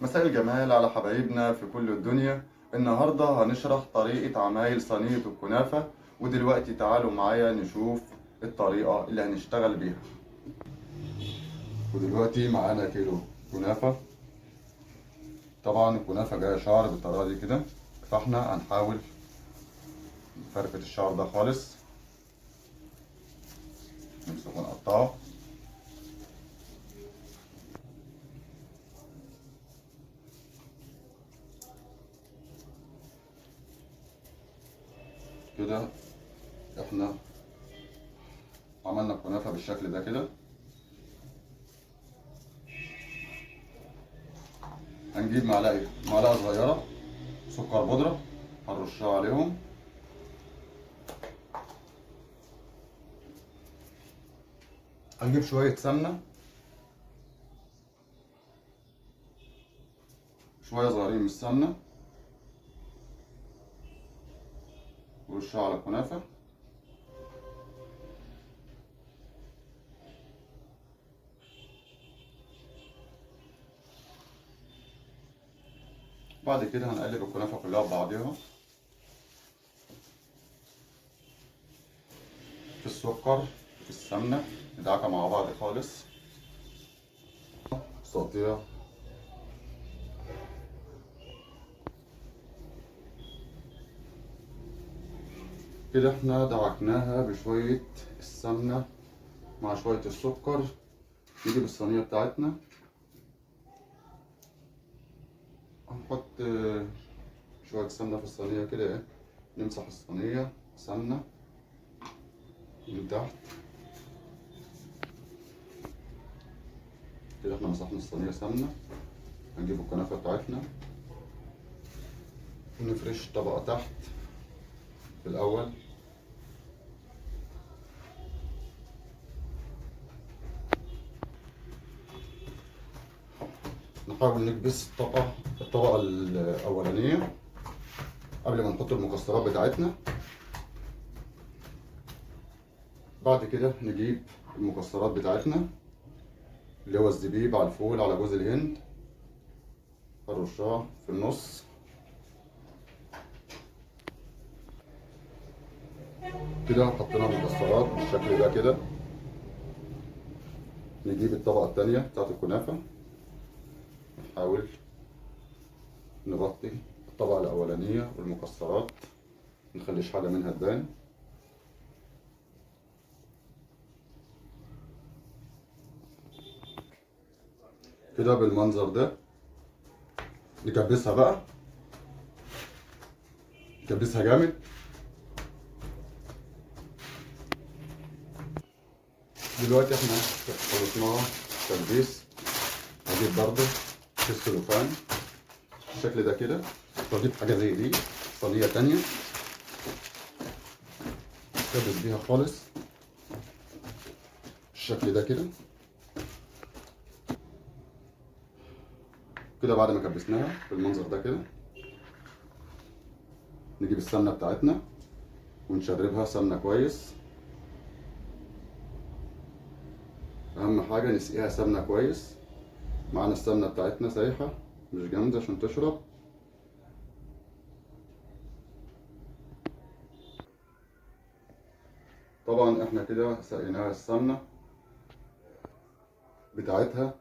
مساء الجمال على حبايبنا في كل الدنيا. النهاردة هنشرح طريقة عمايل صينية الكنافة، ودلوقتي تعالوا معايا نشوف الطريقة اللي هنشتغل بيها. ودلوقتي معانا كيلو كنافة. طبعا الكنافة جاية شعر بالطريقة دي كده، فاحنا هنحاول نفرفت الشعر ده خالص، نمسكه ونقطعه. كده احنا عملنا الكنافة بالشكل ده كده. هنجيب معلقة صغيرة سكر بودرة هنرشها عليهم. هنجيب شوية سمنة، شوية صغيرين من السمنة، ورشها على الكنافة. بعد كده هنقلب الكنافة كلها ببعضيها في السكر في السمنة، ندعكها مع بعض خالص. سطيع كده احنا دعكناها بشوية السمنة مع شوية السكر. نجيب الصينية بتاعتنا، هنحط شوية سمنة في الصينية كده، ايه نمسح الصينية سمنة من تحت كده. احنا مسحنا الصينية سمنة. هنجيب الكنافة بتاعتنا ونفرش طبقة تحت في الأول. نحاول نكبس الطبقة الأولانية قبل ما نحط المكسرات بتاعتنا. بعد كده نجيب المكسرات بتاعتنا اللي هو الزبيب على الفول على جوز الهند، هنرشها في النص. كده حطينا المكسرات بالشكل ده كده. نجيب الطبقة التانية بتاعت الكنافة، نحاول نغطي الطبقة الأولانية والمكسرات، منخليش حاجة منها تبان. كده بالمنظر ده نكبسها بقى، نكبسها جامد. دلوقتي احنا خلصناها تكبيس. هجيب برضه كيس سلوفان بالشكل ده كده، واجيب حاجة زي دي صينية تانية كبس بيها خالص بالشكل ده كده. كده بعد ما كبسناها بالمنظر ده كده، نجيب السمنة بتاعتنا ونشربها سمنه كويس. اهم حاجة نسقيها سمنه كويس. معانا السمنة بتاعتنا سايحه مش جامدة عشان تشرب. طبعا احنا كده سقيناها السمنة بتاعتها،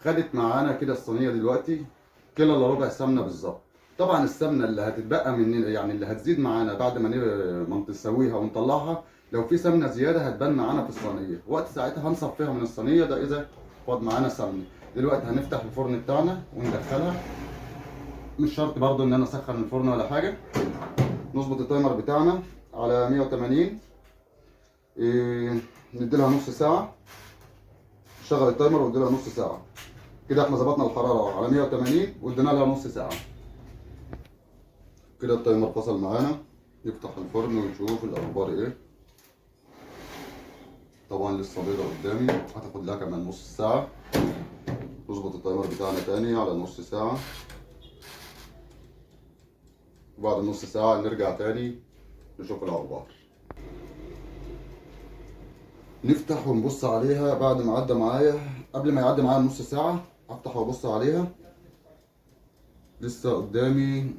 خدت معانا كده الصينية دلوقتي كيلو الا ربع سمنه بالظبط. طبعا السمنة اللي هتتبقى من يعني اللي هتزيد معانا بعد ما نسويها ونطلعها، لو في سمنه زيادة هتبان معانا في الصينية، وقت ساعتها هنصفيها من الصينية ده اذا فاض معانا سمنه. دلوقتي هنفتح الفرن بتاعنا وندخلها. مش شرط برضو ان انا اسخن الفرن ولا حاجة. نظبط التايمر بتاعنا على 180، نديلها نص ساعة. شغل ال timer واديلها نص ساعة. كده احنا ظبطنا الحرارة على 180 وادينا لها نص ساعة. كده ال timer فصل معانا. نفتح الفرن ونشوف الاخبار ايه. طبعا لسه بيضة قدامي، هتاخد لها كمان نص ساعة. نظبط ال timer بتاعنا تاني على نص ساعة، وبعد نص ساعة نرجع تاني نشوف الأخبار. نفتح ونبص عليها بعد ما عدى معايا، قبل ما يعدي معايا نص ساعة افتح وابص عليها. لسه قدامي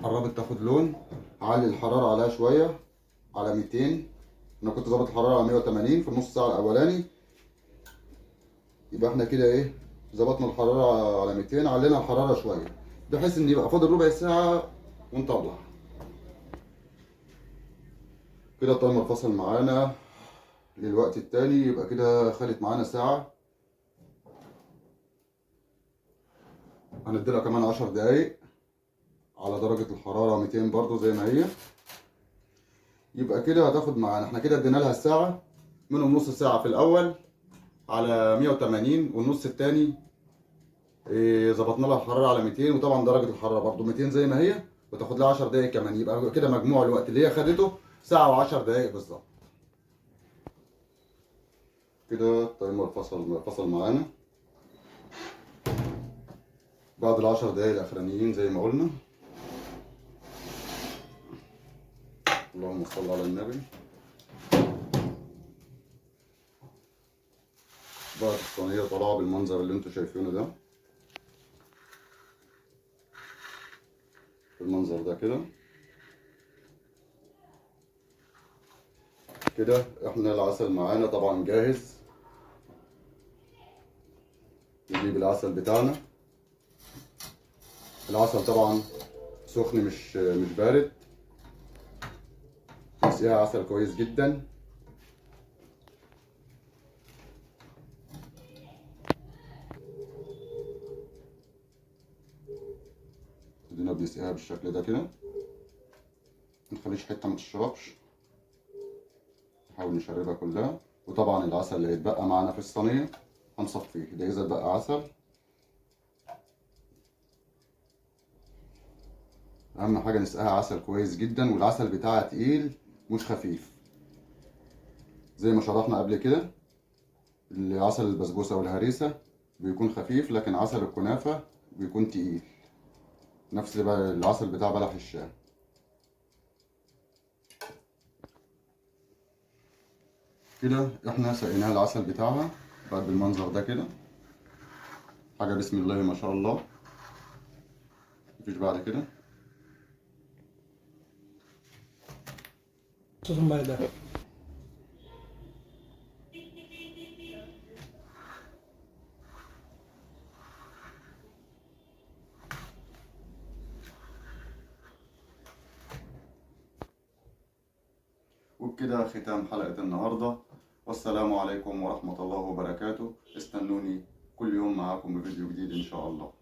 قربت تاخد لون. هعلي الحرارة عليها شوية على 200. انا كنت ظابط الحرارة على 180 في النص ساعة الاولاني، يبقى احنا كده ايه ظبطنا الحرارة على 200، علينا الحرارة شوية بحيث ان يبقى فاضل ربع ساعة ونطلع. كده التايمر فصل معانا للوقت التاني، يبقى كده خدت معانا ساعة. هنديلها كمان 10 دقايق على درجة الحرارة 200 برضو زي ما هي، يبقى كده هتاخد معانا، احنا كده ادينا لها الساعة، منهم نص ساعة في الأول على 180 والنص التاني ظبطنا لها الحرارة على 200، وطبعا درجة الحرارة برضو 200 زي ما هي، وتاخد لها 10 دقايق كمان، يبقى كده مجموع الوقت اللي هي خدته ساعة و10 دقايق بالظبط. كده التايمر فصل معانا بعد ال10 دقايق الأخرانيين زي ما قلنا. اللهم صل على النبي. بعد الصينية طالعة بالمنظر اللي انتوا شايفينه ده، بالمنظر ده كده. كده احنا العسل معانا طبعا جاهز. نجيب العسل بتاعنا، العسل طبعا سخن مش بارد، نسقيها عسل كويس جدا. ادينا بنسقيها بالشكل ده كده، منخليش حتة ما تشربش، نحاول نشربها كلها. وطبعا العسل اللي هيتبقى معانا في الصينية هنصفيه، ده اذا اتبقى عسل. اهم حاجة نسقيها عسل كويس جدا، والعسل بتاعها تقيل مش خفيف زي ما شرحنا قبل كده. العسل البسبوسه والهريسه بيكون خفيف، لكن عسل الكنافه بيكون تقيل، نفس العسل بتاع بلح الشام. كده احنا سقيناها العسل بتاعها بقى بالمنظر ده كده، حاجة بسم الله ما شاء الله، مفيش بعد كده. وبكده ختام حلقة النهاردة، والسلام عليكم ورحمة الله وبركاته. استنوني كل يوم معاكم بفيديو جديد إن شاء الله.